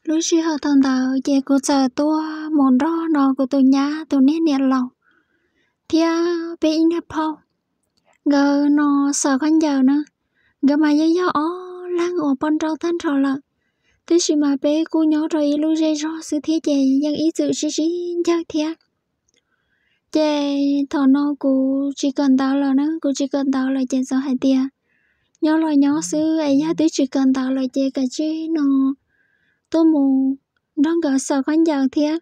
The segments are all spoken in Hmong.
Lub sij hawm thaum ntawd ces kuv txawm tuaj mus nrog no kuv tus nyab tus niag niam laus thiab peb ib niag phauj, nkawd no xaws khaub ncaws na. Nkawd mas yeej yog ob leeg uas poj nrauj tag nrho lawm, tab sis mas peb kuj nyob rau ib lub zej zog xwb thiab ces yeej ib txwm sib sib ncawg thiab. Ces thaum no kuv tsis kawm ntawv lawm na, kuv tsis kawm ntawv lawm ces txawm hais tias nyob los nyob xwb es yog twb tsis kawm ntawv lawm ces kav tsij no tuaj mus nrog nkawd xaws khaub ncaws thiab.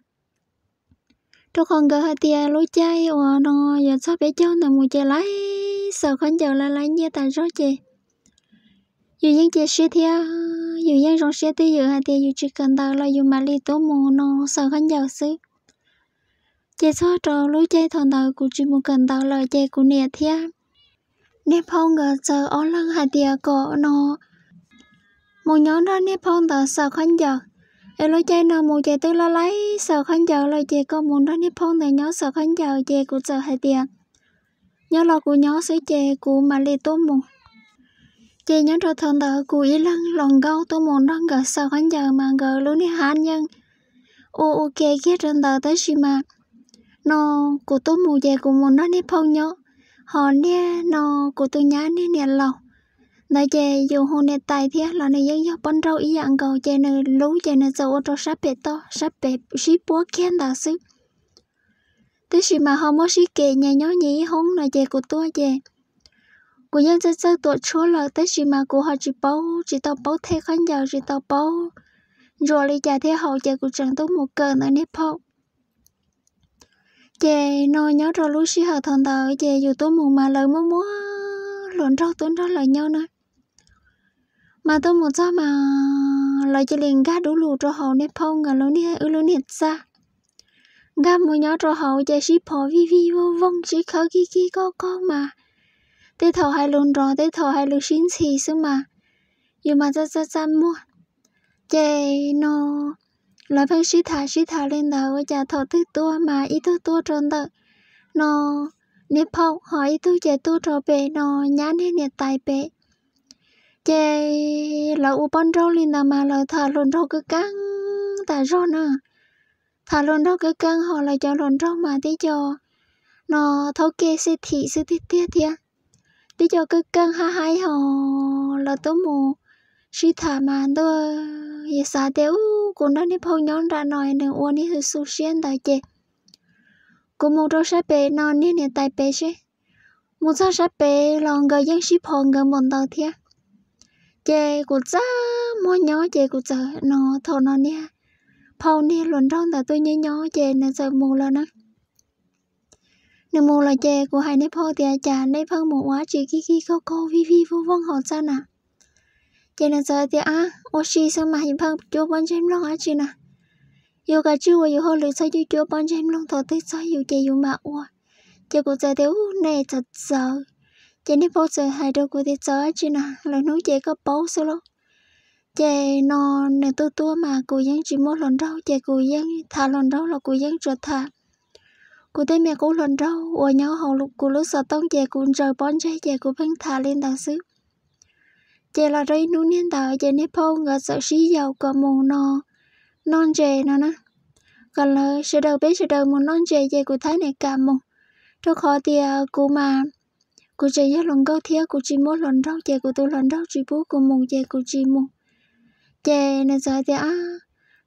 Rau qhov nkawd hais tias lub caij uas no yuav txog peb caug ntawd mus ces lawv xaws khaub ncaws lawv laib nyiaj tas zog ces yus yeej cia siab thiab yus yeej zoo siab twj ywm hais tias yus tsis kawm ntawv los yus mam li tuaj mus no xaws khaub ncaws xwb. Ces txog rau lub caij thaum ntawd kuv tsis mus kawm ntawv lawm ces kuv niam thiab niag phauj nkawd txawm ob leeg hais tias kom no mus nyob nrog niag phauj ntawd xaws khaub ncaws. Es lub caij no mus ces twb laib laib xaws khaub ncaws lawm ces koj mus nrog niag phauj ntawd nyob xaws khaub ncaws ces kuv txawm hais tias nyob los kuv nyob xwb ces kuv mam li tuaj mus. Ces nyob rau thaum ntawd kuv ib leeg los nkauj tuaj mus nrog nkawd xaws khaub ncaws mas nkawd lub niag hab yeej ua ua ke kiag rau ntawd tab sis mas no kuv tuaj mus ces kuv mus nrog niag phauj nyob, ho niag no kuv tus nyab niag niam laus ntawd ces yus hu niam tais thiab los nws yeej yog poj nrauj ib yam nkaus ces nws lub ces nws txawm ua rau sab pem toj sab pem sib puab kiag ntawd xwb. Tab sis mas ho muab sib kem nyias nyob nyias ib hoob no ces kuv tuaj ces kuv yeej txawj txawj tuam tshuab lawm tab sis mas kuv ho tsis paub, tsis tau paub thej khaub ncaws, tsis tau paub ntsuas li cas thiab hauv ces kuv tseem tuaj mus kawm ntawm niag phauj. Ces no nyob rau lub sij hawm thaum ntawd ces yus tuaj mus mas lawv muaj muab hluas nraug tuaj nrog lawv nyob na. Mas tuaj mus txog mas lawv cia li nkag dub lug rau hauv niag phauj nkawd lub niag, wb lub niag txaj. Nkag mus nyob rau hauv ces sib phov vij vij voog voog sib khawb kig kig koj koj mas tej thaum hais lus nrov tej thaum hais lus sib ntxhi xwb mas yus mas txaj txaj txaj muag. Ces no lawv pheej sib tham sib tham li ntawd ua cas thaum twg tuaj mas ib tug tuaj rau ntawm no niag phauj ho ib tug ces tuaj rau pem no nyab niag niam tais pem. Ces lawv ua poj nrauj li ntawd mas lawv tham hluas nraug keej keej tas zog na. Tham hluas nraug keej keej ho lawv cov hluas nraug mas tib co no thaub kej xej thim xwb tiag tiag thiab. Tib co keej keej hab haib ho lawv tuaj mus sib tham mas ntuj, yus xav tias ub kuv nrog niag phauj nyob nram no nws ua niag xu siab ntawd ces kuv mus rau sab pem no niag niam tais pem seb. Mus txog sab pem los nkawd yeej sib phov nkawd npaum ntawd thiab. Ces kuv txaj muag nyob ces kuv txawm no thaum no niag phauj niag hluas nraug ntawd tuaj nyob nyob ces nws txawm mus lawm na. Nws mus lawm ces kuv hais niag phauj tias cas nej pheej mus ua dab tsi kig kig kaug kaug vij vij voog voog hauv txaj na? Ces nws txawm tias ab ua si xwb mas yus pheej cuab pob ntseg mloog dab tsi na. Yus kav tsij ua yus hauj lwm txhob cuab cuab pob ntseg mloog, thaum twg txog yus ces yus mam ua. Ces kuv txawm tias ub nej txawv txawv. Ces niag phauj txawm hais rau kuv tias txawv dab tsi na, lwm hnub ces koj paub xwb lauj. Ces no nws tuaj tuaj mas kuv yeej tsis muaj hluas nraug ces kuv yeej tham hluas nraug los kuv yeej tsuas tham kuv tej me qub hluas nraug uas nyob hauv kuv lub xov tooj ces kuv ntsaws pob ntseg ces kuv pheej tham li ntawd xwb. Ces los rau ib hnub niag ntawd ces niag phauj nkawd txawm sib yaum kom mus no noj ntses no na, kom lawv sawv daws peb sawv daws mus noj ntses ces kuv thiaj li kam mus, rau qhov tias kuv mas kuv tseem yog hluas nkauj thiab kuv tsis muaj hluas nraug ces kuv tus hluas nraug tsis pub kuv mus ces kuv tsis mus. Ces nws txawm hais tias ab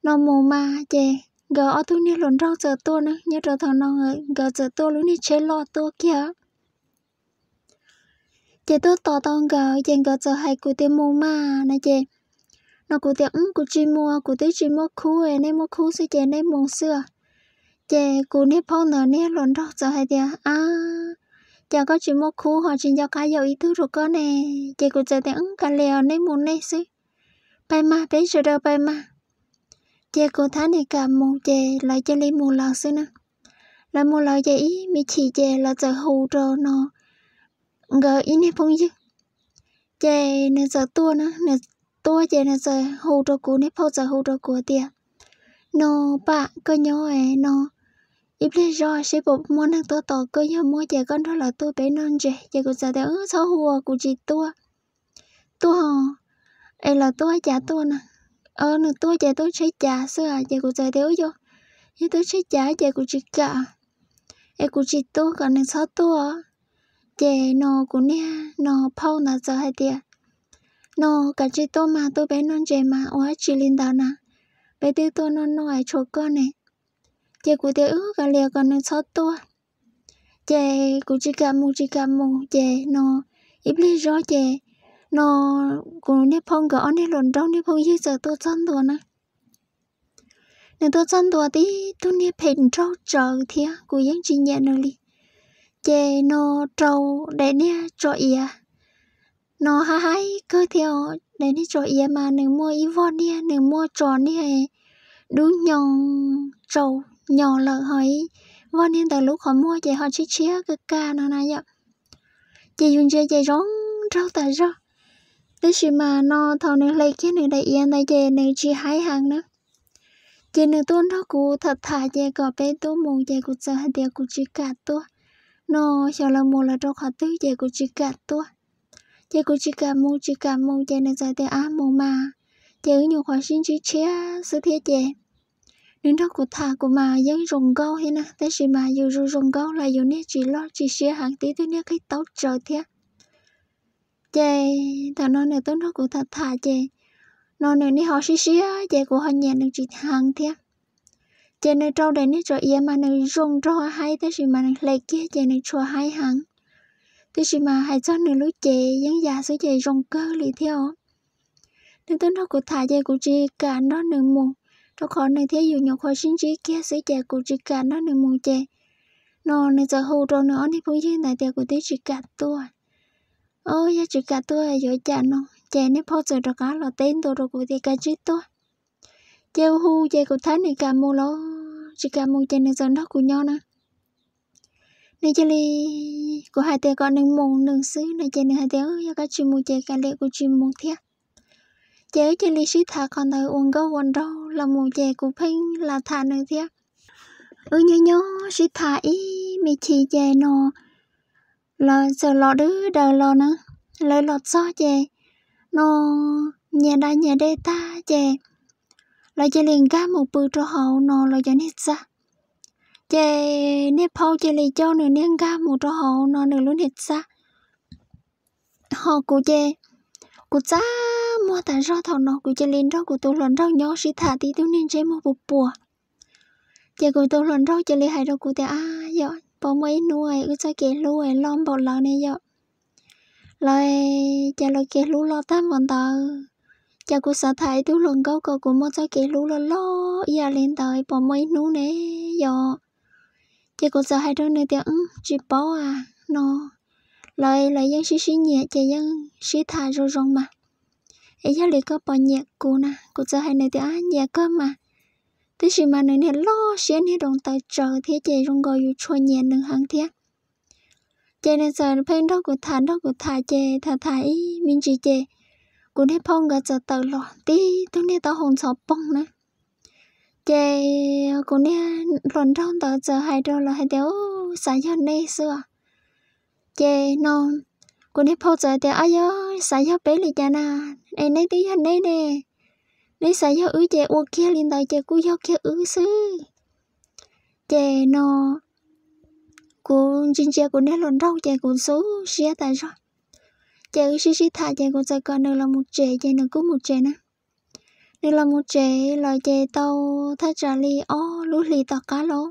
no mus mas ces nkawd ob tug niag hluas nraug txawm tuaj na, nyob rau thaum no nkawd txawm tuaj lub niag tsheb loj tuaj kiag. Ces tuaj tos tau nkawd ces nkawd txawm hais kuv tias mus mas no ces no kuv tias ub kuv tsis mus, kuv twb tsis muaj khub, nej muaj khub xwb ces nej mus xwb. Ces kuv niag phauj ntawd niag hluas nraug txawm hais tias ab cas koj tsis muaj khub ho tsis nco qab yaum ib tug rau koj ne? Ces kuv txawm tias ub kav liam nej mus nej xwb, pais mas peb sawv daws pais mas. Ces kuv thiaj li kam mus ces lawv cia li mus lawv xwb na. Lawv mus lawv ces ib me chim ces lawv txawm hu rau no nkawd ib niag phooj ywg. Ces nws txawm tuaj na, nws tuaj ces nws txawm hu rau kuv, niag phauj txawm hu rau kuv tias no pam koj nyob no ib pliag zoj seb puas muaj neeg tuaj tos koj, yog muaj ces koj nrog lawv tuaj peb noj ntses. Ces kuv txawm tias txhob hu kuv tsis tuaj, tuaj es lawv tuaj cas tuaj na. nws tuaj ces tuaj tsheb cav xwb. Ces kuv txawm tias, Ub, yog, yog tuaj tsheb cav ces kuv tsis kam, es kuv tsis tuaj, kom nws txhob tuaj. Ces no kuv niag no phauj ntawd txawm hais tias, No kav tsij tuaj mas, tuaj peb noj ntses mas, ua dab tsi li ntawd na, peb twb tuaj noj noj es tshuav koj ne. Ces kuv tias, Wb, kav liam, kom nws txhob tuaj. Ces kuv tsis kam mus, tsis kam mus. Ces no ib pliag zog ces no kuv niag phauj nkawd ob niag hluas nraug niag phooj ywg txawm tuaj txog ntua na. Nws tuaj txog ntua tib tug niag phem nraug tsawv thiab kuv yeej tsis nyiam nws li. Ces no rau daim niag tso iav no haib haib kawg thiab os. Daim niag tso iav mas nws muaj ib vog niag, nws muaj tso niag dub nyo, tsaus nyo lawm, ho ib vog niag ntawm lub qhov muag ces ho tshiab tshiab kawg kag no na yom. Ces yus ntsia ces zoo nraug tas zog. Tab sis mas no thaum nws hle kiag nws daim iav ntawd ces nws tsis haib heev na. Ces nws tuaj nrog kuv tham tham ces kom peb tuaj mus, ces kuv txawm hais tias kuv tsis kam tuaj. No xyov lawv mus lawv rau qhov twg ces kuv tsis kam tuaj. Ces kuv tsis kam mus, tsis kam mus, ces nws txawm tias, Ab, mus mas, ces wb nyuam qhuav sib ntsib tshiab xwb thiab. Ces nws nrog kuv tham, kuv mas yeej zoo nkauj thiab na, tab sis mas yus zoo zoo nkauj los yus niag tsis loj tsis siab heev, tib tug niag qig taub tsawv thiab. Ces thaum no nws tuaj nrog kuv tham tham ces no nws niag ho siab siab ces kuv ho nyiam nws tsis heev thiab. Ces nws rau daim niag tso iav mas nws zoo nraug haib, tab sis mas nws hle kiag ces nws tshua haib heev. Tab sis mas hais txog nws lub cev yeeb yam xwb ces zoo kawg li thiab os. Nws tuaj nrog kuv tham ces kuv tsis kam nrog nws mus, rau qhov nws thiab yus nyuam qhuav sib ntsib kiag xwb ces kuv tsis kam nrog nws mus. Ces no nws txawm hu rau nws ob niag phooj ywg ntawd tias kuv twb tsis kam tuaj. Os, yog tsis kam tuaj yuav cas no. Ces niag phauj txawm rov qab los teb ntua rau kuv tias, Kav tsij tuaj. Ces hu hu ces kuv thab nws kam mus los tsis kam mus ces nws txawm nrog kuv nyob na. Nws cia li, kuv hais tias kom nws mus nws xwb no ces nws hais tias, Yog koj tsis mus ces kav liam, kuv tsis mus thiab. Ces wb cia li sib tham qhov ntawd ua nkauj ua nraug los mus ces kuv pheej lam tham nws thiab. Wb nyob nyob sib tham ib me chim ces no lawv txawm los dwb daws los na. Lawv los txog ces no nyias da nyias dej tag ces lawv cia li nkag mus pw rau hauv no lawv cov niag txaj. Ces niag phauj cia li coj nws niag nkag mus rau hauv no nws lub niag txaj. Ho kuv ces kuv txaj muag tas zog thaum no kuv cia li nrog kuv tus hluas nraug nyob sib tham tib tug niag ntsej muag puas puas. Ces kuv tus hluas nraug cia li hais rau kuv tias, Ab yom, puas muaj ib hnub wb txoj kev hlub loj npaum lawv ne yom. Lawv, ces lawv kev hlub loj tag npaum ntawd, ces kuv xav tham ib tug hluas nkauj kom kuv muaj txoj kev hlub loj loj ib yam li ntawd puas muaj ib hnub ne yom. Ces kuv txawm hais rau nws tias, Tsis paub a, no lawv, lawv yeej sib sib nyiam ces yeej sib tham zoo zoo mas. Es yog li koj puas nyiam kuv na? Kuv txawm hais nws tias, Ab, nyiam kawg mas. Tab sis mas nws niag loj siab niag doos taw tsawv thiab ces zoo nkaus yus tshua nyiam nws heev thiab. Ces nws txawm pheej nrog kuv tham nrog kuv tham ces tham tham ib me ntsis ces kuv niag phauj nkawd txawm tawm los tib tug niag taub hau ntxhov poog na. Ces kuv niag hluas nraug ntawd txawm hais rau lawv hais tias, Xav yog nej xwb os. Ces no kuv niag phauj txawm tias, Ab, yog xav yog peb li cas na? Es neb twb yog neb ne, neb xav yog wb ces ua kiag li ntawd ces kuj yog kiag wb xwb. Ces no kuv ntsia ntsia kuv niag hluas nraug ces kuv xub siab tas zog. Ces wb sib sib tham ces kuv txawm kom nws los mus tsev ces nws kuj mus tsev na. Nws los mus tsev lawm ces tau thaj tsam li ob lub hlis tom qab los,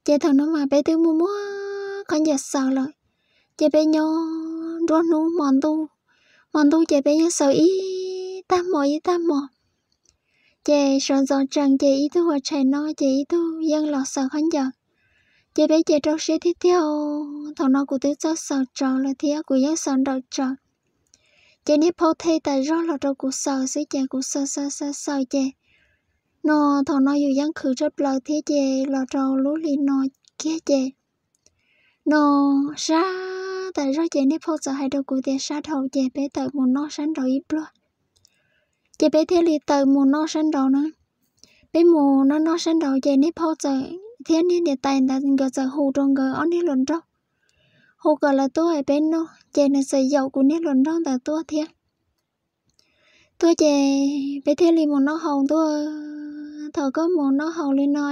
ces thaum no mas peb twb muaj muaj khaub ncaws xaws lawm. Ces peb nyob nruab hnub hmo ntuj, hmo ntuj ces peb yeej xaws ib tag hmo ib tag hmo. Ces sawv ntxov tsees ces ib tug ua tshais no ces ib tug yeej los xaws khaub ncaws. Ces peb ces rau siab tiag tiag, thaum no kuv twb txawj xaws tsawv lawm thiab kuv yeej xaws nrawm tsawv. Ces niag phauj thej tas zog los rau kuv xaws xwb ces kuv xaws xaws xaws xaws ces no thaum no yus yeej khwv tshaj plaws thiab ces los rau lub hli no kiag ces no sab tas zog ces niag phauj txawm hais rau kuv tias sab dhau ces peb tawm mus noj sab nraud ib pluag. Ces peb thiaj li tawm mus noj sab nraud na. Peb mus noj noj sab nraud ces niag phauj txawm thiab niag niam tais ntawd nkawd txawm hu rau nkawd ob niag hluas nraug, hu kom lawv tuaj peb noj ces nws txawm yaum kuv niag hluas nraug ntawd tuaj thiab. tuaj ces peb thiaj li mus noj haus ntuj. Thaum koj mus noj haus li no,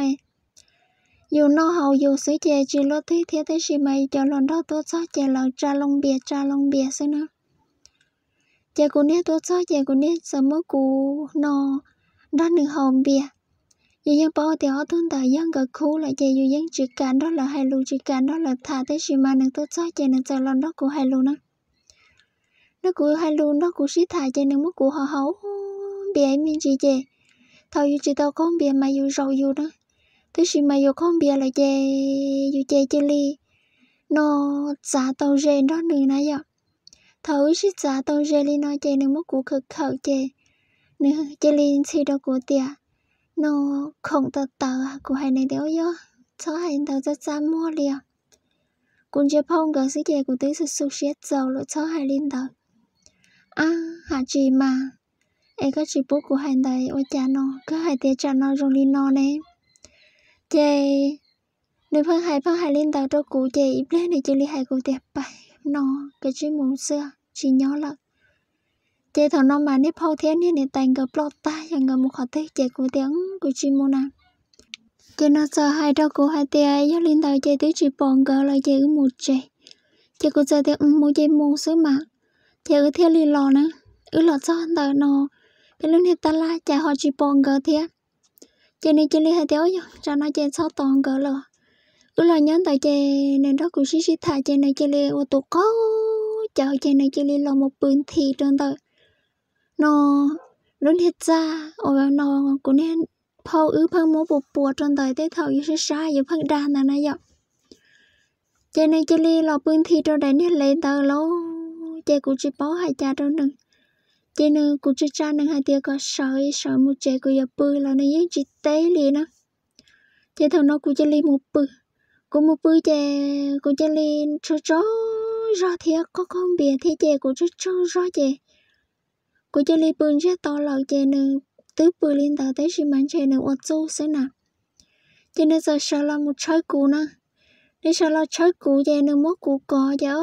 yus noj haus yus xwb ces tsis luaj twg thiab, tab sis mas yus cov hluas nraug tuaj txog ces lawv tsa loo npias tsa loo npias xwb na. Ces kuv niag tuaj txog ces kuv niag txawm muab kuv no nrog nws haus npias. Yus yeej paub tias ob tug ntawd yog nkawd khub lawm ces yus yeej tsis kam nrog lawv hais lus, tsis kam nrog lawv tham, tab sis mas nws tuaj txog ces nws txawm los nrog kuv hais lus na. Nrog kuv hais lus, nrog kuv sib tham ces nws muab kuv haus haus npias ib me ntsis ces thaum yus tsis tau qaug npias mas yus zaum yus na, tab sis mas yus qaug npias lawm ces yus ces cia li no txav tau ze nrog nws na yom. Thaum wb sib txav tau ze li no ces nws muab kuv khawm khawm ces nws cia li ntxhi rau kuv tias, no, khoom tawv tawv. Kuv hais nws tias, ua yog txhob hais ntawd, txaj txaj muag li os. Kuv ntsia phauj nkawd xwb ces kuv twb xu xu siab txaus lawm, txhob hais li ntawd. Ab, hais tsis mas, es koj tsis pub kuv hais ntawd ua cas no, koj hais tias tsam no zoo li no ne. Ces nws pheej hais pheej hais li ntawd rau kuv ces ib pliag nws cia li hais kuv tias, pais no, kav tsij mus xwb, tsis nyob lawm. Ces thaum no mas niag phauj thiab niag niam tais nkawd ploj tag, yog nkawd mus qhov twg ces kuv tias, kuv tsis mus na. Ces nws txawm hais rau kuv hais tias yog li ntawd ces twb tsis pom nkawd lawm ces wb mus tsev. Ces kuv txawm tias, mus ces mus xwb mas. Ces wb thiaj li los na. Wb los txog ntawm no peb lub niag tab laj cas ho tsis pom nkawd thiab. Ces nws cia li hais tias, ua yog tsam no ces txhob tos nkawd lawm. Wb los nyob ntawd ces nws nrog kuv sib sib tham ces nws cia li ua tus qaug cawv ces nws cia li los mus pw nthi rau ntawm no lub niag txaj uas no kuv niag phauj wb pheej muab puas puas rau ntawd tej thaum yus sab sab yus pheej dag ntawd na yom. Ces nws cia li los pw nthi rau daim niag lev ntawd lauj, ces kuv tsis paub hais cas rau nws. Ces nws, kuv tsa tsa nws hais tias kom sawv sawv mus tsev, kuv yuav pw los nws yeej tsis teb li na. Ces thaum no kuv cia li mus pw. Kuv mus pw ces kuv cia li tsaug tsaug zog thiab qaug qaug npias thiab ces kuv tsaug tsaug zog ces kuv cia li pw ntsiag to lawm ces nws twb pw li ntawd tab sis mas ntshe nws ua txuj xwb na. Ces nws txawm sawv los mus tshawb kuv na. Nws sawv los tshawb kuv ces nws muab kuv kov ces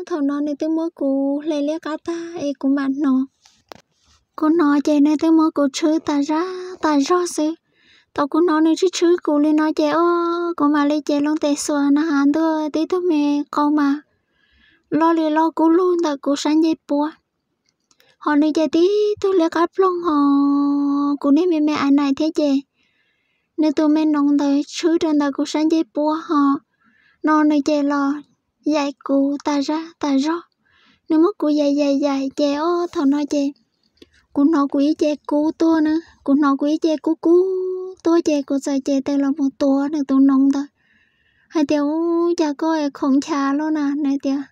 thaum no nws twb muab kuv hle liab qab tag es kuv mam hnov. Kuv hnov ces nws twb muab kuv tshwb tas zaj tas zog xwb. Thaum kuv hnov nws tshwb tshwb kuv li no ces o, kuv mam li ces loo tes xuas na has ntuj, tib tug me qau mas loj li loj kub lug ntawm kuv sab ncej puab. Ho nws ces tib tug liab qab ploog ho kuv niag me me ais nais thiab ces nws tus me noov ntawd tshwb rau ntawm kuv sab ncej puab ho no nws ces los yaim kuv tas zaj tas zog. Nws muab kuv yaim yaim yaim ces o thaum no ces kuv hnov kuv ib ce kub tuaj na, kuv hnov kuv ib ce kub kub tuaj ces kuv txawm ces tes los mus tuav nws tus noov ntawd hais tias, u, cas koj es khoom ncha loj na? Nws tias,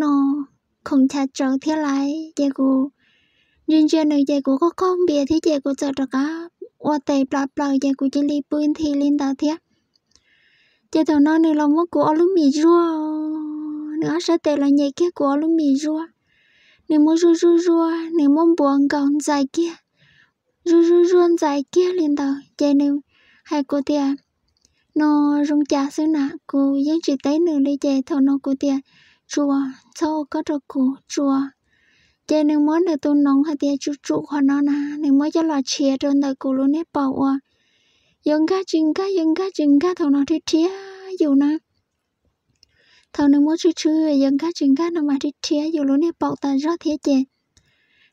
no, khoom ncha tsawv thiab laiv. Ces kuv ntsia ntsia nws ces kuv qaug qaug npias thiab ces kuv txawm rov qab ua tes plas plaws ces kuv cia li pw nthi li ntawd thiab. Ces thaum no nws los muab kuv ob lub mis zuaj, nws ob sab tes los nyem kiag kuv ob lub mis zuaj. Nws muab zuaj zuaj zuaj, nws muab npuav nkaus ntxais kiag, zuaj zuaj zuaj ntxais kiag li ntawd ces nws hais kuv tias, no, zoo cas xwb na? Kuv yeej tsis teb nws li ces thaum no kuv tias, tsuas, txhob ua koj rau kuv, tsuas. Ces nws muab nws tus noov hais tias tsum tsum qhov no na, nws muab coj los tshiav rau ntawm kuv lub niag paum uas yuav nkag tsis nkag, yuav nkag tsis nkag thaum no rhiab rhiab yus na. Thaum nws muab tshwb tshwb yuav nkag tsis nkag no mas rhiab rhiab yus lub niag paum tas zog thiab ces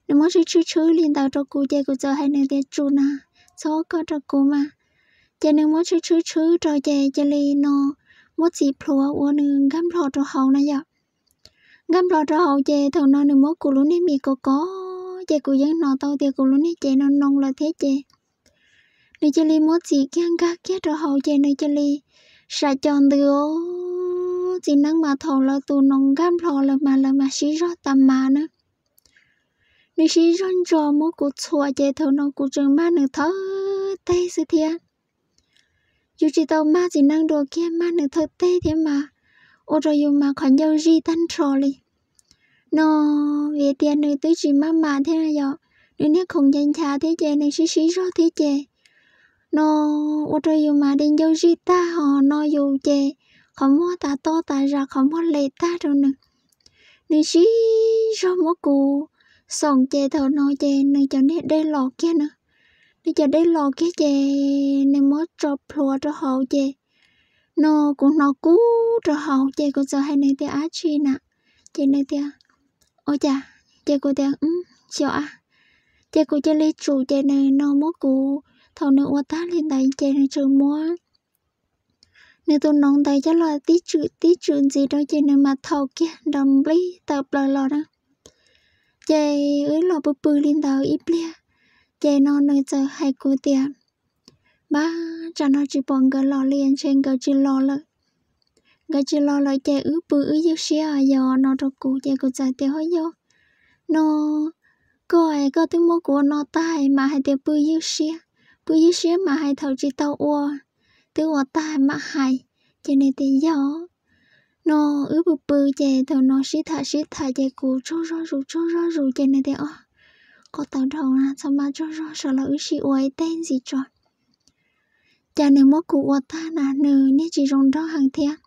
nws muab tshwb tshwb tshwb li ntawd rau kuv ces kuv txawm hais nws tias, tsum na, txhob ua koj rau kuv mas. Ces nws muab tshwb tshwb tshwb rau ces cia li no muab txim plhuav ua nws nkag nplho rau hauv na yom. Nkag nplho rau hauv ces thaum no nws muab kuv lub niag mis kov kov ces kuv yeej hnov tau tias kuv lub niag cev no noo lawm thiab ces nws cia li muab txim kiag nkag kiag rau hauv ces nws cia li sam cos ntws os. Txiv neeb mas thaum lawv tus noov nkag nplho lawm mas lawv mas sib zog tas mas na. Nws sib zog ntso muab kuv txhuam ces thaum no kuv tseem mag nws thawj teg xwb thiab. Yus tsis tau mag txiv neej dua kiag, mag nws thawj teg thiab mas ua rau yus mas qhov ncauj zij tag nrho li. No, vim tias nws twb tsis maj mam thiab yom, nws niag khoom nchav nchav thiab ces nws sib sib zog thiab ces no ua rau yus mas di ncauj zij tag ho no yus ces qhov muag tas toj tas zam, qhov muag le tag rau nws. Nws sib zog muab kuv xoom ces thaum no ces nws cov niag dej los kiag na. Nws cov dej los kiag ces nws muab tso plhuav rau hauv ces no kuv hnov kub rau hauv ces kuv txawm hais nws tias, Ab tsi na? Ces nws tias, Ua cas? Ces kuv tias, Xyov a. Ces kuv cia li tsum ces nws no muab kuv, thaum nws ua tag li ntawd ces nws tseem muab nws tus noov ntawd coj los tib tswm tib tswm ntxiv rau ces nws mam thaum kiag nrov nplij tawm plaws los na. Ces wb los pw pw li ntawd ib pliag, ces no nws txawm hais kuv tias, Npab, tsam no tsis pom nkawd los li, ntshe nkawd tsis los lawm. Nkawd tsis los lawm ces wb pw wb ywj siab yog no rau kuv ces kuv txawm tias, Ho yog no, koj es koj twb muab kuv ua no tag mam hais tias pw ywj siab, pw ywj siab mas hais thaum tsis tau ua, twb ua tag mam hais. Ces nws tias, Yog no. Wb pw pw ces thaum no sib tham sib tham ces kuv tsaug zog zus tsaug zog zus ces nws tias, Os, qhov tawv dhau na, txhob maj tsaug zog, sawv los wb sib ua ib teg ntxiv tso. Cas nws muab kuv ua tag na, nws niag tsis zoo nraug heev thiab.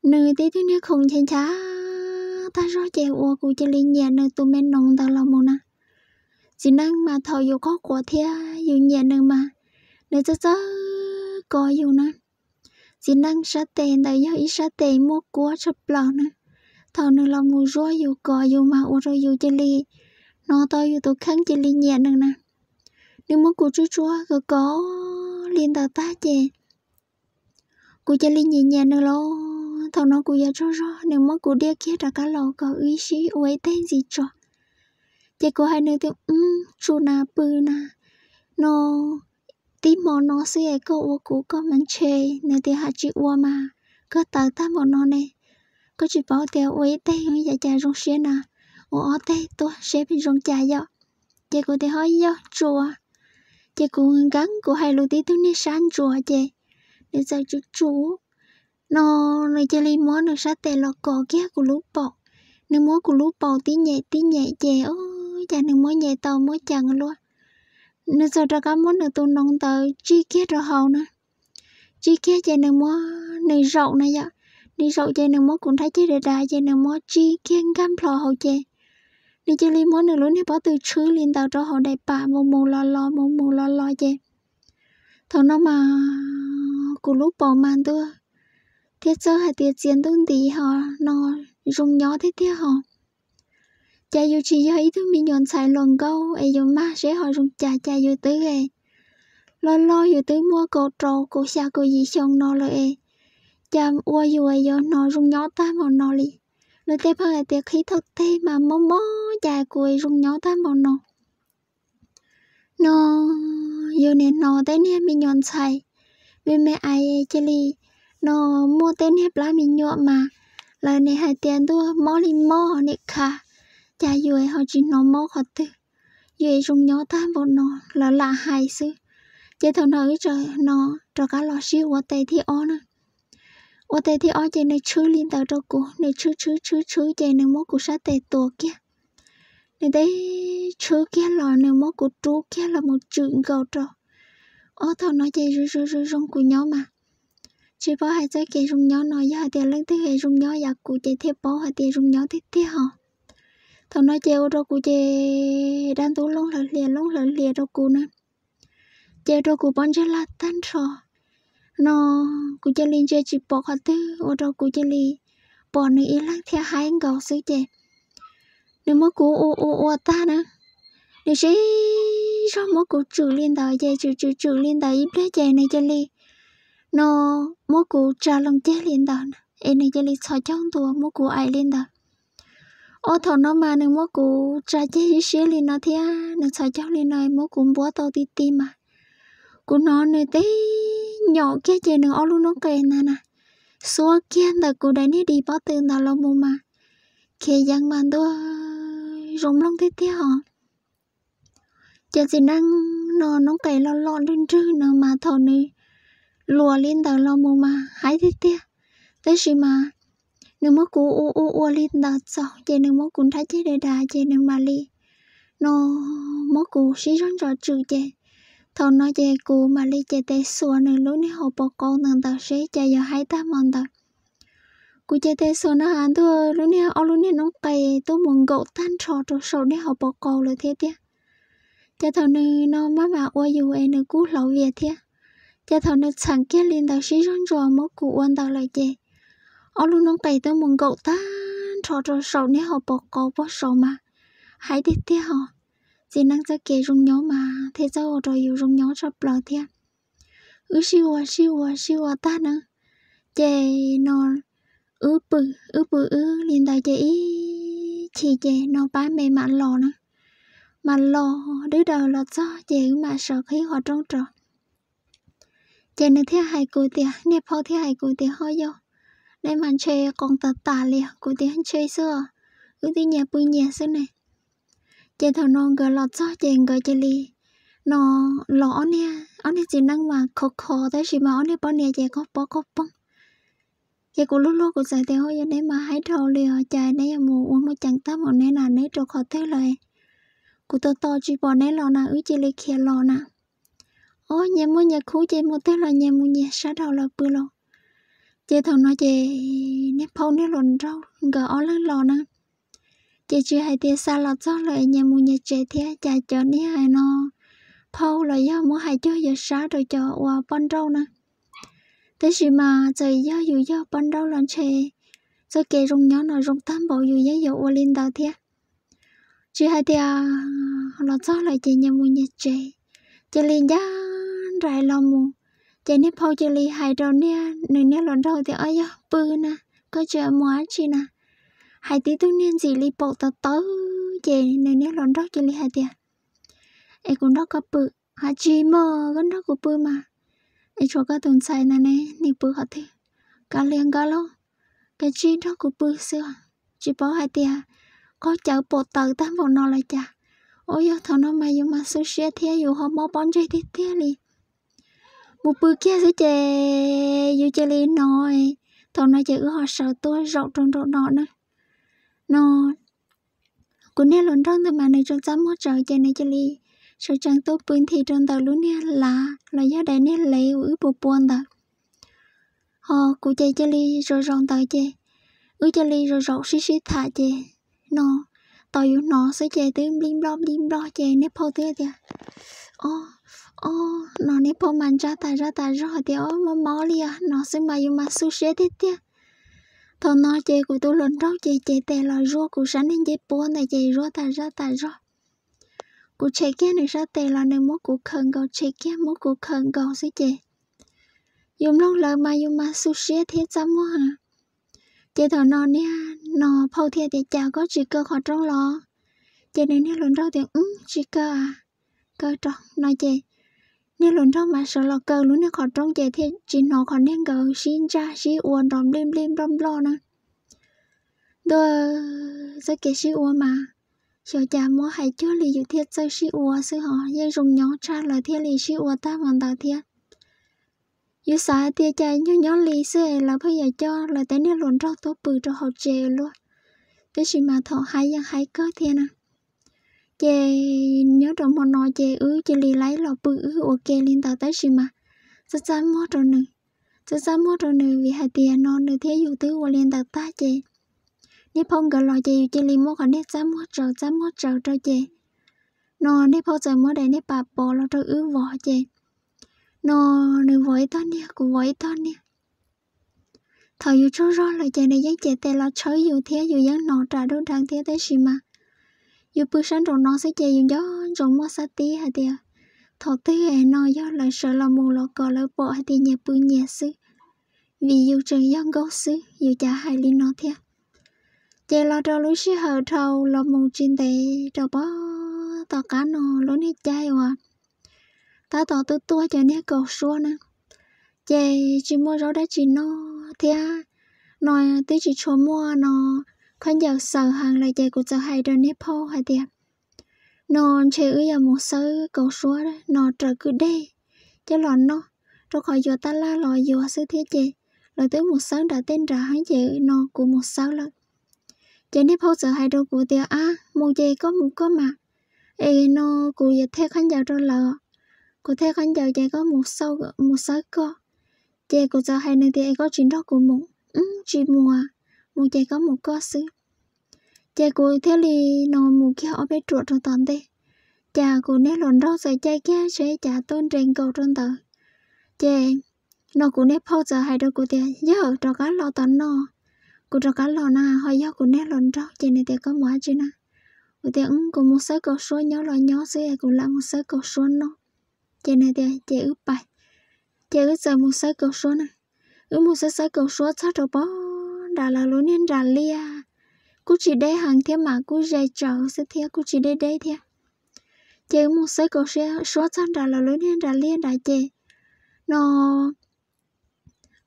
Nws tib tug niag khoom ncha ncha tag zog ces ua kuv cia li nyiam nws tus me noov ntawd los mus na. Txiv neej mas thaum yus qoj quav thiab yus nyiam nws mas nws txawj txawj kov yus na. Txiv neej sab tes ntawd yog ib sab tes muaj kuab tshaj plaws na. Thaum nws los mus zuaj yus kov yus mas ua rau yus cia li hnov tau yus tus kheej cia li nyiam nws na. Nws muab kuv tsuj tsuab kov kov li ntawd tag ces kuv cia li nyiam nyiam nws los thaum no kuv yuav tsaug zog, nws muab kuv diaj kiag rov qab los kom wb sib ua ib teg ntxiv tso. Ces kuv hais nws tias, Tsum na, pw na, no tib hmo no xwb es koj ua kuv koj mas ntshe. Nws tias, Hais tsis ua mas koj tawv tag npaum no ne, koj tsis paub tias ua ib teg yav cas zoo siab na, ua ob teg tuaj seb zoo cas yom. Ces kuv tias, Ho yog, tsum. Ces kuv nkeeb kuv hais lus tib tug niag sab ntsuav ces nws txawm tsum tsum no, nws cia li muab nws sab tes los kov kiag kuv lub paum. Nws muab kuv lub paum tib nyem tib nyem ces ua cas nws muab nyem tau muab ceev luaj. Nws txawm rov qab muab nws tus noov ntawd tsij kiag rau hauv na. Tsij kiag ces nws muab nws zaum na yom, nws zaum ces nws muab kuv nrhab ceg dav dav ces nws muab tsij kiag nkag nplho hauv ces nws cia li muab nws lub niag pob tw tshwb li ntawd rau hauv daim pam mus mus los los mus mus los los ces thaum no mas kuv lub paum mas ntuag thiab txawj hais tias txias ntuj nti ho no zoo nyob tiag tiag ho. Cas yus tsis yog ib tug me nyuam ntxhais hluas nkauj es yus mag seb ho zoo cas, cas yus twb loj loj yus twb muaj kaum rau kaum xya kaum yim xyoo no lawm es cas ua yus yuav hnov zoo nyob tag npaum no li. Lawv tej pheej hais tias qhib thauj teg mas mob mob, cas kuv zoo nyob tag npaum no. No yus nim hnov tej niag me nyuam ntxhais me me ais cia li no muaj tej niag plab me nyuam mas lawv nim hais tias ntuj mob li mob nim kha, cas yus ho tsis hnov mob qhov twg, yus zoo nyob tag npaum no, lawv lam hais xwb. Ces thaum no wb txawm no rov qab los sib ua tes thib ob na. Ua tes thib ob ces nws tshwb li ntawd rau kuv, nws tshwb tshwb tshwb tshwb ces nws muab kuv sab tes tuav kiag. Nws teb tshwb kiag los nws muab kuv rub kiag los mus tswm nkaus rau. Ob thaum no ces zoo zoo zoo kuv nyob mas tsis paub hais txoj kev zoo nyob no, yog hais tias leej twg zoo nyob yam kuv ces thiaj paub hais tias zoo nyob tiag tiag ho. Thaum no ces ua rau kuv ces dab ntub looj hlawv hlias looj hlawv hlias rau kuv na. Ces ua rau kuv pob ntseg laj tag nrho no, kuv cia li ntsia tsis pom qhov twg, ua rau kuv cia li pom nws ib leeg thiab haib nkaus xwb ces nws muab kuv ua ua ua tag na. Nws sib zog muab kuv tswm li ntawd ces tswm tswm tswm li ntawd ib pliag ces nws cia li no muab kuv tsa loo ceg li ntawd es nws cia li txhos caug ntua muab kuv aim li ntawd. Ob thaum no mas nws muab kuv tsa ceg ib siab li no thiab nws txhos caug li no muab kuv npuab tau ti ti mas kuv hnov nws teb nyom kiag ces nws ob lub noob qes ntag na xuab kiag ntawm kuv daim niag di pob tw ntawd los mus mas khiav yeev mas ntuag zoo mloog tiag tiag ho. Ces txiv neej no noob qes loj loj nrwg nrwg no mas thaum nws luas li ntawd los mus mas haib tiag tiag. Tab sis mas nws muab kuv ua ua ua li ntawd txaus ces nws muab kuv nrhab ceg dav dav ces nws mam li no muab kuv sib zog ntsos tswm ces thaum no ces kuv mam li cev tes xuas nws lub niag hauv paus qau ntawd ntawd seb cas yuav haib tag npaum ntawd. Kuv ces tes xuas no has ntuj, lub niag ob lub niag noob qes tuaj mus nkaum tag nrho rau saum niag hauv paus qau lawm thiab tiag. Ces thaum nws no maj mam ua yus es nws kuj hlauv vias thiab. Ces thaum nws txheem kiag li ntawd sib zog ntsuas muab kuv ua ntawd lawm ces ob lub noob qes tuaj mus nkaum tag nrho rau saum niag hauv paus qau pob saud mas haib tiag tiag hos. Txiv neej txoj kev zoo nyob mas thiaj txawj ua rau yus zoo nyob tshaj plaws thiab. Wb sib ua sib ua sib ua tag na, ces no wb pw, wb pw wb li ntawd ces ib chim ces no pab me mam los na, mam los dwb daws los txog ces wb mam sawv qhib qhov rooj rau. Ces nws thiaj hais kuv tias, niag phauj thiaj hais kuv tias, ho yog, neb mas ntshe qoos tas tas li. Kuv tias ntshe xwb, wb twb nyias pw nyias xwb ne. Ces thaum no nkawd los txog ces nkawd cia li no los ob niag, ob niag txiv neej mas khov kho tab sis mas ob niag poj niam ces qaug pob qaug poog. Ces kuv luag luag kuv txawm tias, ho yog neb mas haib dhau li os, cas neb yuav mus ua muaj ceem tag mus neb na, neb rau qhov twg lawm? Kuv tos tos tsis pom neb los na, wb cia li khiav los na. Ob nyias muaj nyias khub ces mus twg los nyias mus nyias sab dhau lawm pw los. Ces thaum no ces niag phauj niag hluas nraug nkawd ob leeg los na, ces tsis hais tias xa los txog lawm nyias mus nyias tsev thiab, cas cov niag hais no phauj los yog muab hais cuag yuav sab rau cov ua poj nrauj na. Tab sis mas txawm yog yus yog poj nrauj los ntshe txoj kev zoo nyob no zoo tag npaum yus yeej yuav ua li ntawd thiab. Tsis hais tias los txog lawm ces nyias mus nyias tsev, cia li ncaj nraim los mus. Ces niag phauj cia li hais rau niag, nws niag hluas nraug tias, ob yog pw na, koj tsis mus dab tsi na? Hais tib tug niag ntxim li paum tawv tawv ces nws niag hluas nraug cia li hais tias, es kuv nrog koj pw. Hais tsis mog, koj nrog kuv pw mas, es tshuav koj tus ntxhais na ne, nws pw qhov twg? Kav liam nkawd lauj, kav tsij nrog kuv pw xwb. Tsis paub hais tias qaug cawv paum tawv tag npaum no los cas. Ua yog thaum no mas yus mas xub siab thiab yus ho mob pob ntseg tiag tiag li. Mus pw kiag xwb ces yus cia li hnov, thaum no ces wb ho sawv tuaj zaum rau nraum no na. No kuv niag hluas nraug ntawd mas nws tseem txaj muag tsawv ces nws cia li sawv tsees tuaj pw nthi rau ntawm lub niag lav los yog daim niag lev uas wb puas pua ntawd. Ho kuv ces cia li zaum zaum ntawd ces wb cia li zaum zaum sib sib tham ces no tos yus hnov xwb ces twb nplij nploj nplij nploj ces niag phauj twb tias, o, o, no niag phauj mas ntsa tas zaj tas zog tias, o, mob mob li os, no xwb mas yus mas xub siab tiag tiag. Thaum no ces kuv tus hluas nraug ces cev tes los zuaj kuv sab niag ncej puab ntawd ces zuaj tas zaj tas zog. Kuv tshem kiag nws sab tes los nws muab kuv khawm nkaus, tshem kiag muab kuv khawm nkaus xwb ces yus mloog lawv mas yus mas xub siab thiab txaj muag. Ces thaum no niag no phauj thiaj tias, cas koj tsis kaw qhov rooj los? Ces nws niag hluas nraug tias, wb tsis kaw a, kaw rau no ces niag hluas nraug mas sawv los kaw lub niag qhov rooj ces thiaj tsis hnov qhov niag nkawd sib ntsaj sib ua nrov nplij nplij nploj nploj na. Ntuj, txoj kev sib ua mas xyov cas muab hais cuag li yus thiaj txawj sib ua xwb hos yeej zoo nyob tshaj lawv thiaj li sib ua tag mus ntawd thiab. Yus xav hais tias cas nyuag nyob li xwb es lawv pheej yuav coj lawv tej niag hluas nraug tuaj pw rau hauv tsev luaj, tab sis mas thaum hais yeej hais kawg thiab na. Ces nyob rau hmo no ces wb cia li laib los pw wb ua ke li ntawd tab sis mas txaj txaj muag rau nws, txaj txaj muag rau nws vim hais tias no nws thiab yus twb ua li ntawd tag ces niag phauj nkawd los ces yus cia li muab qhov niag txaj muag tsaws txaj muag tsaws rau ces no niag phauj txawm muab daim niag pam pov los rau wb vov ces no nws vov ib tog niag kuv vov ib tog niag. Thaum yus tsaug zog lawm ces nws yeej cev tes los tshawb yus thiab yus yeej hnov ras dub deev thiab tab sis mas yus pw sab nraum no xwb ces yus nco ntsoov muaj xab tib hais tias thaum twg no yog lawv sawv los mus los kom lawv pom hais tias nyias pw nyias xwb, vim yus tseem yog nkauj xwb yus cas hais li no thiab. Ces los rau lub sij hawm dhau los mus tsis ntev rau pem tom qab no lub niag caij uas tab tom tuaj tuaj cov niag kaus suab na, ces tsis muaj zaub dab tsi noj thiab no twb tsis tshua muaj no khaub ncaws xaws heev lawm ces kuv txawm hais rau niag phauj hais tias no ntshe wb yuav mus xawb kaus suab no raws kwj deg coj los noj, rau qhov yuav tab laj los yuav xwb thiab ces lawv twb mus xawb nram tej nrad heev ces no kuv mus xawb lawm. Ces niag phauj txawm hais rau kuv tias, ab, mus ces koj mus koj mas, es no kuv yuav thej khaub ncaws rau lawv, kuv thej khaub ncaws ces koj mus xawb koj. Ces kuv txawm hais nws tias, es koj tsis nrog kuv mus? Wb tsis mus. mus ces koj mus koj xwb. Ces kuv thiaj li no mus kiag ob peb ruam rau tom ntej, cas kuv niag hluas nraug txawm caij kiag tsheb cav tuaj nres nkaus rau ntawd. Ces no kuv niag phauj txawm hais rau kuv tias, Yawg, rov qab los tom no. Kuv rov qab los na ho yog kuv niag hluas nraug ces nws tias, Koj mus dab tsi na? Kuv tias, Kuv mus xawb kaus suab nyob los nyob xwb es kuv lam mus xawb kaus suab noj. Ces nws tias, Ces wb pais. Ces wb txawm mus xawb kaus suab na. Wb mus xawb xawb kaus suab txog rau pog nram lawv lub niag nram liaj, kuj tsis deb heev thiab mas kuj ze tsawv xwb thiab kuj tsis deb deb thiab. Ces wb mus xawb kaus suab txog nram lawv lub niag nram liaj nrad ces no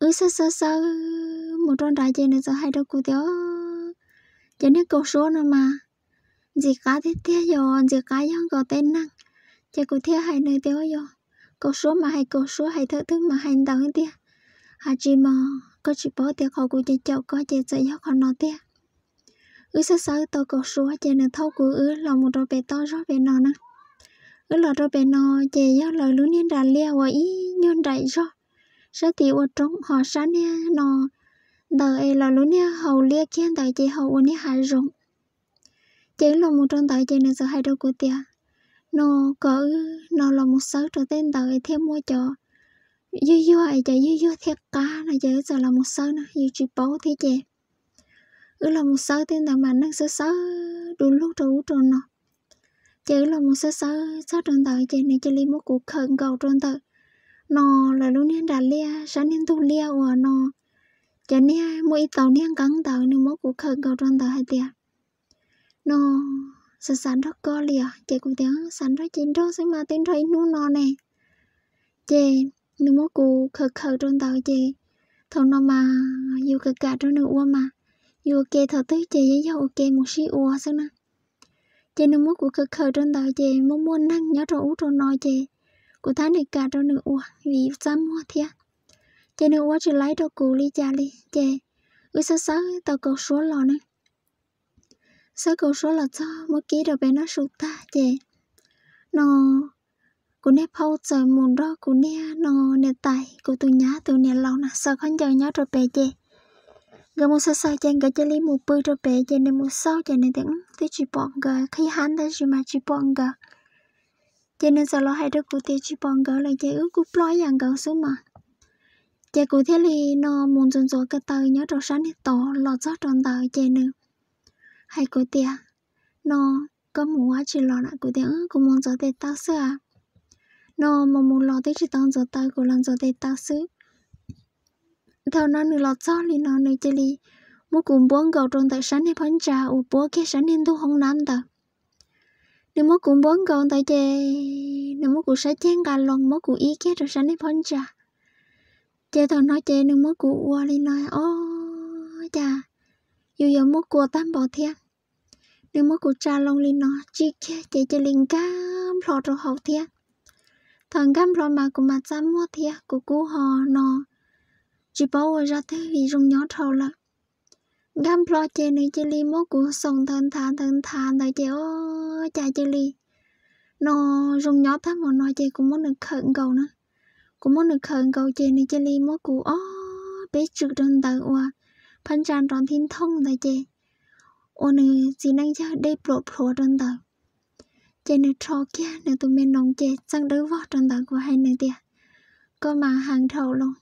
wb xawb xawb xawb mus rau nrad ces nws txawm hais rau kuv tias, Cov niag kaus suab no mas ntxim qab tiag tiag, yog ntxim qab yog nkaus tej neeg. Ces kuv thiaj hais nws tias, Yog kaus suab mas hais kaus suab, hais thawj twg mas hais ntawd tiag. Hais tsis mas koj tsis paub tias qhov kuv caum caum koj ces txawm yog qhov no tiag. Wb xawb xawb tau kaus suab ces nws thauj kuv wb los mus rau pem toj zog pem no na. Wb los rau pem no ces yog lawv lub niag nram liaj uas ib nyuag nraim zog, sab tid ua roob ho sab niag no ntawd es lawv lub niag hauv liaj kiag ntawd ces ho ua niag hav zoov. Ces wb los mus rau ntawd ces nws txawm hais rau kuv tias, No kom wb no los mus xawb rau tej ntawd thiaj muaj cov yuag yuag es cov yuag yuag thiaj qab no ces wb txawm los mus xawb na, yus tsis paub thiab ces wb los mus xawb tej ntawd mas neeg xawb xawb du lug rau ub rau no. Ces wb los mus xawb xawb txog rau ntawd ces nws cia li muab kuv khawm nkaus rau ntawm no lawv lub niag nram liaj, sab niag ntug liaj uas no cov niag muaj ib tau niag nqeeb ntawd, nws muab kuv khawm nkaus rau ntawd hais tias, No xav xav nrog koj li os. Ces kuv tias, Xav nrog ces nrog xwb mas, twb nrog ib hnub no ne. Ces nws muab kuv khawm khawm rau ntawd ces thaum no mas yus kam kam rau nws ua mas, yus ua ke thaum twg ces yeej yog ua ke mus sib ua xwb na. Ces nws muab kuv khawm khawm rau ntawd ces muaj muaj neeg nyob rau ub rau no ces kuv thiaj li kam rau nws ua vim yus txaj muag thiab. Ces nws ua tsis laib rau kuv li cas li ces wb xawb xawb tau kaus suab los ne. Xawb kaus suab los txog muab kib rau pem noj su tag ces no kuv niag phauj txawm mus nrog kuv niag no niam tais, kuv tus nyab tus niam laus na, xaws khaub ncaws nyob rau pem ces nkawd mus xaws xaws ces nkawd cia li mus pw rau pem ces nws mus xauj ces nws tias, Twb tsis pom nkawd, qhib hab tab sis mas tsis pom nkawd. Ces nws txawm los hais rau kuv tias tsis pom nkawd lawm ces wb kuj ploj ib yam nkawd xwb mas. Ces kuv thiaj li no mus ntxuav ntxuav ko taw nyob rau sab niag tod los txog rau ntawd ces nws hais kuv tias, No koj mus ua dab tsi los na? Kuv tias, Kuv mus ntxuav tes taw xwb as. No mus mus los twb tsis tau ntxuav taw, kuv los ntxuav tes taw xwb. Thaum no nws los txog li no nws cia li muab kuv npuab nkaus rau ntawm sab niag phab ntsa uas puab kiag sab niag ntug hoob nab ntawd. Nws muab kuv npuab nkaus ntawd ces nws muab kuv sab ceg nqa loo muab kuv ib kiag rau sab niag phab ntsa. Ces thaum no ces nws muab kuv ua li no, ob, cas yus yuav muaj kua tag npaum thiab. Nws muab kuv tsa loo li no tsij kiag ces cia li nkag nplho rau hauv thiab. Thaum nkag nplho mas kuv mas txaj muag thiab kuv kuj ho no tsis paub ua zaj twg vim zoo nyob dhau lawm. Nkag nplho ces nws cia li muab kuv xoom ntawd nthav ntawd nthav ntawd ces ob, cas cia li no zoo nyob tag npaum no ces kuv muab nws khawm nkaus na. Kuv muab nws khawm nkaus ces nws cia li muab kuv ob peb tswm rau ntawd uas phab ntsa nrov nthib nthooj ntawd ces ua nws txiv neej yawg dej pluam plhuav rau ntawd. Ces nws rho kiag nws tus me noov ces txeej dawb vog rau ntawd, kuv hais nws tias, Koj mas heev dhau los.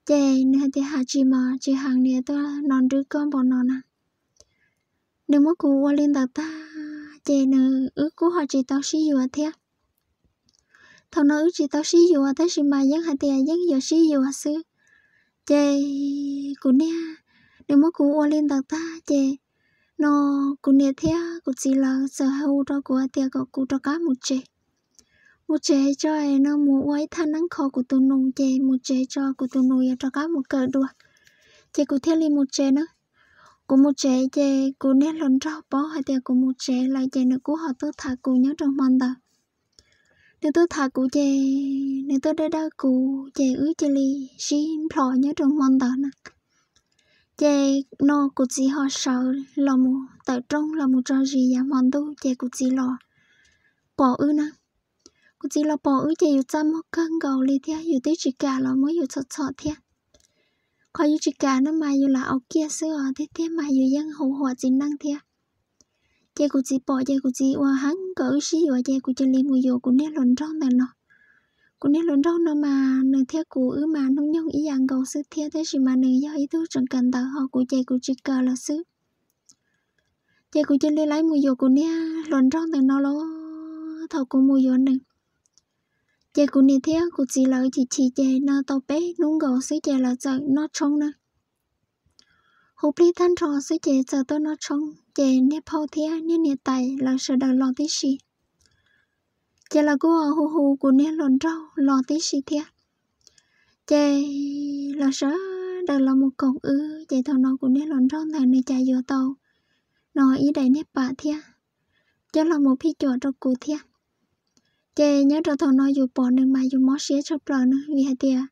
Ces nws hais tias, Has tsis mas tsis heev, niam tuaj no nrwb koj npaum no na. Nws muab kuv ua li ntawd tag ces nws, wb kuj ho tsis tau sib yuav thiab. Thaum no wb tsis tau sib yuav tab sis mas yeej hais tias yeej yuav sib yuav xwb. Ces kuv niag, nws muab kuv ua li ntawd tag ces no kuv niam thiab kuv txiv lawv txawm hu rau kuv hais tias kom kuv rov qab mus tsev. Mus tsev tso no mus ua ib thaj neeb kho kuv tus nus ces mus tsev tso kuv tus nus yuav rov qab mus kawm dua. Ces kuv thiaj li mus tsev na. Kuv mus tsev ces kuv niag hluas nraug paub hais tias kuv mus tsev lawm ces nws kuj ho tuaj tham kuv nyob rau hmo ntawd. Nws tuaj tham kuv ces nws tuaj dawb dawb kuv ces wb cia li sib nplho nyob rau hmo ntawd na. Ces no kuv txiv ho sawv los mus tawm rooj los mus tso zis yav hmo ntuj ces kuv txiv los pom wb na. Kuv txiv los pom wb ces yus txaj muag kawg nkaus li thiab yus twb tsis kam los muab yus txhom txhom thiab. Qhov yus tsis kam no mas yus lam ua kiag xwb os, tiag tiag mas yus yeej hu huam txiv neej thiab. Ces kuv txiv pom ces kuv txiv ua heev kom wb sib yuav ces kuv cia li mus yuav kuv niag hluas nraug ntawm no. Kuv niag hluas nraug no mas nws thiab kuv wb mas hnub nyoog ib yam nkaus xwb thiab, tab sis mas nws yog ib tug tseem kawm ntawv ho kuv ces kuv tsis kawm lawm xwb. Ces kuv cia li laib mus yuav kuv niag hluas nraug ntawm no los thaum kuv mus yuav nws, ces kuv niam thiab kuv txiv lawv chim chim ces no tau peb hnub nkaus xwb ces lawv txawm noj tshoob na. Hu plig tag nrho xwb ces txawm tuaj noj tshoob ces niag phauj thiab niag niam tais lawv sawv daws los tib si. Ces lawv kuj hu hu kuv niag hluas nraug los tib si thiab. Ces lawv sawv daws los mus koom wb, ces thaum no kuv niag hluas nraug ntawd nws cas yuav tau no ib daim niag pam thiab, coj los mus phij cuam rau kuv thiab. Ces nyob rau thaum no yus pom nws mas yus mob siab tshaj plaws na, vim hais tias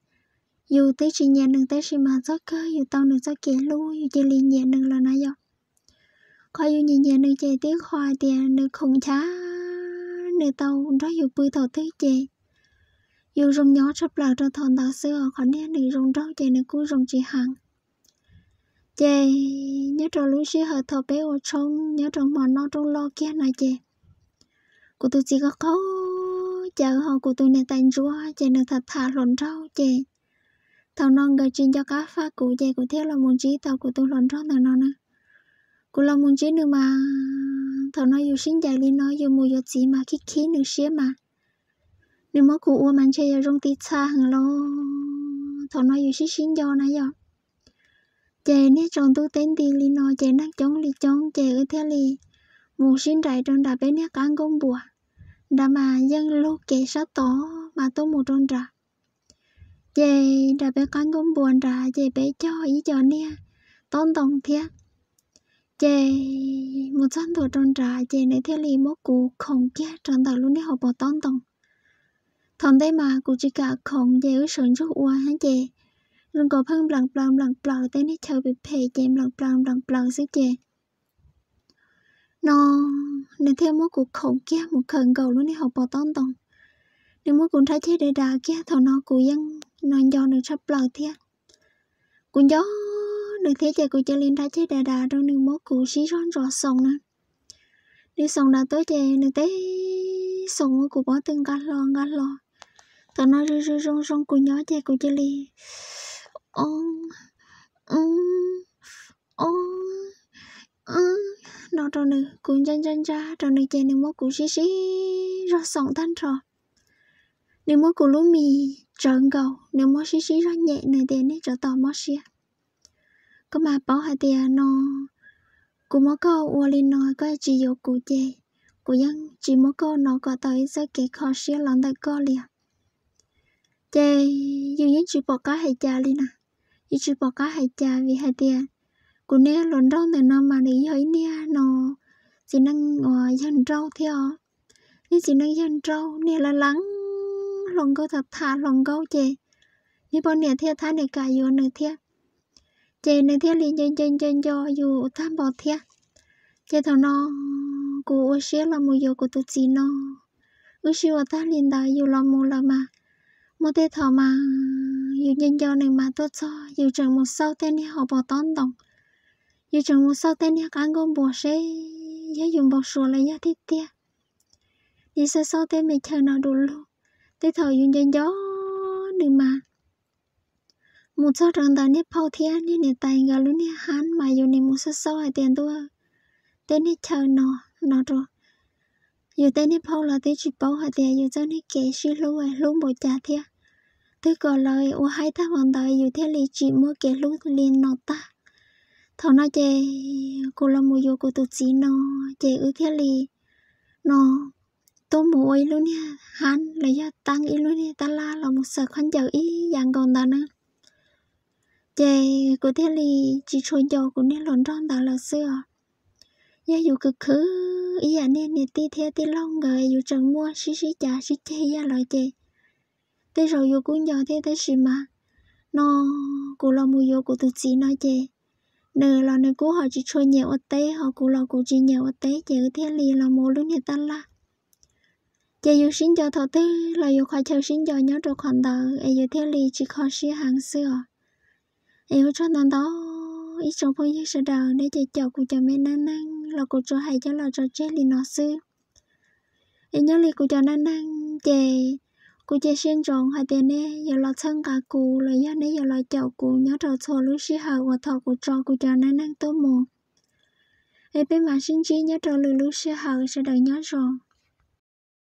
yus twb tsis nyiam nws tab sis mas txoj kawg yus tau nws txoj kev hlub yus cia li nyiam nws lawm na yom. Qhov yus nyiam nyiam nws ces tib qho hais tias nws khoom nchav, nws tau nrog yus pw thaum twg ces yus zoo nyob tshaj plaws rau thaum ntawd xwb os. Qhov niag nws zoo nraug ces nws kuj zoo tsis heev. Ces nyob rau lub sij hawm thaum peb ua tshoob nyob rau hmo noj rooj loj kiag no ces kuv tus txiv qaug qaug cawv ho kuv tus niam tais ntsuab ces nws tham tham hluas nraug ces thaum no nkawd tsis nco qab faj kuv ces kuv thiaj los mus ntsib tau kuv tus hluas nraug ntawm no na. Kuv los mus ntsib nws mas thaum no yus sib ncaim li no yus mus yuav txiv mas khib khib nws siab mas nws muab kuv ua mas ntshe yuav zoo ti txha heev los thaum no yus sib sib nco na yom. Ces niag tsaus ntuj teb nti li no ces neeg coob li coob ces wb thiaj li mus sib nraim rau nram peb niag qab nkuaj npuas nrad mas yeej lug kev sab tod mas tuaj mus rau nrad. Ces nram peb qab nkuaj npuas nrad ces peb cog ib co niag tob ntoo thiab. Ces mus txog ntua rau nrad ces nws thiaj li muab kuv khoom kiag rau ntawm lub niag hauv paus tob ntoo. Thaum ntej mas kuv tsis kam khoom ces wb sawv ntsug ua ces zoo nkaus pheej npleem plaws npleem plaws tej niag chaw phem phem ces npleem plaws npleem plaws xwb ces no nws thiaj muab kuv khoom kiag mus khaws nkaus lub niag hauv paus tob ntoo. Nws muab kuv nrhab ceg dav dav kiag, thaum no kuv yeej no nco nws tshaj plaws thiab. Kuv nco nws thiab ces kuv cia li nrhab ceg dav dav rau nws muab kuv sib zog ntsos xoos na. Nws xoos dav tuaj ces nws teb xoos muab kuv pob tw nqa hlo nqa hlo. Thaum no zoo zoo zoo kuv nyob ces kuv cia li o o no rau nws, kuv ntsaj ntsaj ntsaj rau nws ces nws muab kuv sib sib zog xoom tag nrho. Nws muab kuv lub mis tsawv nkaus, nws muab sib sib zog nyem, nws tias nej tsov tom mob siab, koj mas paub hais tias no kuv muab koj ua li no koj tsis yuav kuv ces kuv yeej tsis muab koj no kom tau ib txoj kev kho siab los ntawm koj li. Ces yus yeej tsis pom qab hais cas li na, yus tsis pom qab hais cas vim hais tias kuv niag hluas nraug ntawm no mas nws yog ib niag no txiv neej uas yawg nrauj thiab os. Niag txiv neej yawg nrauj niag laj lees hluas nkauj tham tham hluas nkauj ces niag poj niam thiaj thab niam kam yuav nws thiab. Ces nws thiaj li nco nco nco nco yus tag npaum thiab. Ces thaum no kuv ua siab los mus yuav kuv tus txiv no, wb sib ua tag li ntawd yus los mus lawm mas muaj tej thaum mas yus nco nco nws mas tuaj txog yus tseem mus xauj tej niag hauv paus tob ntoo, yus tseem mus xauj tej niag qab nkuaj npuas seb yog yus npau suav los yog tiag tiag. Yus xauj xauj tej me chaw no du lug, tej thaum yus nco nco nws mas mus txog rau ntawm niag phauj thiab niag niam tais nkawd lub niag hab mas yus nim mus xauj xauj hais tias ntuj, tej niag chaw no no rau yus tej niag phauj los twb tsis paub hais tias yus txoj niag kev sib hlub hlub npaum cas thiab. Twb kom lawv ua haib tag npaum ntawd yus thiaj li tsim muaj kev hlub li no tag. Thaum no ces kuv los mus yuav kuv tus txiv no, ces wb thiaj li no tuaj mus ua ib lub niag hab los yog teeb ib lub niag tab laj los mus xaws khaub ncaws ib yam nkaus ntawd na. Ces kuv thiaj li tsis tshua nco kuv niag hluas nraug ntawd lawm xwb os. Yog yus khwv khwv ib yam niag niam tij thiab tij laug nkawd yus tseem muaj sib sib cav sib ceg ib yam lawm ces tej zaum yus kuj nco thiab, tab sis mas no kuv los mus yuav kuv tus txiv no ces nws los nws kuj ho tsis tshua nyiam ua teb, ho kuv los kuv tsis nyiam ua teb ces wb thiaj li los mus ua lub niag tab laj. Ces yus sib nco thaum twg los yus qhov chaw sib nco nyob rau qhov ntawd es yus thiaj li tsis kho siab heev xwb os. Es ua tsaug ntau ntau ib tsoom phooj ywg sawv daws nej cov caum kuv cov me neej neeg los kuv tsuas hais coj los tso tseg li no xwb. Es nyob li kuv cov neej neeg ces kuv cia siab ntsoov hais tias nej yuav los txhawb nqa kuv los yog nej yuav los caum kuv nyob rau txhua lub sij hawm uas thaum kuv tso kuv cov neej neeg tuaj mus. Es peb mam sib ntsib nyob rau lwm lub sij hawm, sawv daws nyob zoo.